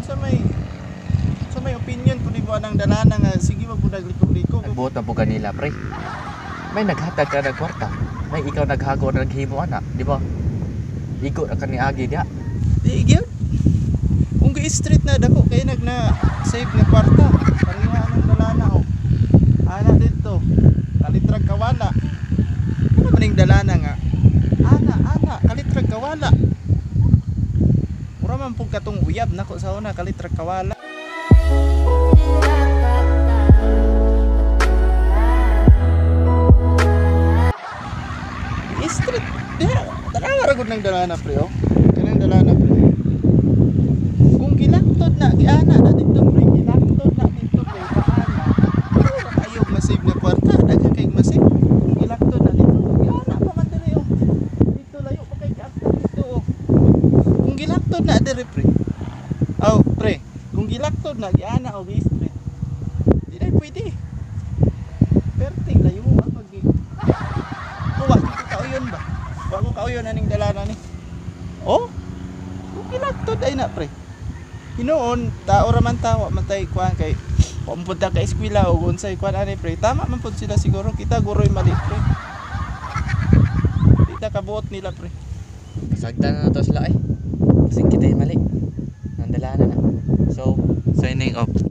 Unsa may opinion pud nimo anang dalana nga sige man pud nagliko-liko? Nagbuot na po kanila, pre. May naghatag ka ng kwarta. May ikaw naghago na naghimo ana, di ba? Igo ra ka ni agi diha. Di gyud. Kung gi-street na, dako kay nag na save nga kwarta. Pareha anang dalana oh. Ana dito. Kalitrag kawala. Ano man ning dalana nga? Ana, ana, kalitrag kawala. Mura man pud katong uyab nako sa una, kalitrag kawala. Street. Diha, tanawa ra gud ng dalana, pre, oh. Kanang dalana, pre. Kung gilaktod na, giana na dito, pre, gilaktod na dito, pre, paana. Wala kayo masave nga kwarta, daghan kay masave. Kung gilaktod na dito, giana pa man diri oh. Dito layo pa kay kaasta dito oh. Kung gilaktod na diri, pre. Oh, pre, kung gilaktod na giana og street. Di na pwede. Perting layo ah pag Wa ko kauyon ba? Wa ko kauyon aning dalana ni. Oh? Kung gilaktod ay na, pre. Hinuon, tao ra man ta, wa man tay kuan kay wa man pud ta ka eskwela o unsay kuan ani, pre. Tama man pud sila siguro, kita guroy mali, pre. Di ta kabuot nila, pre. Kasagtan na to sila eh. Kasi kita mali. Nandala na na. So, signing off.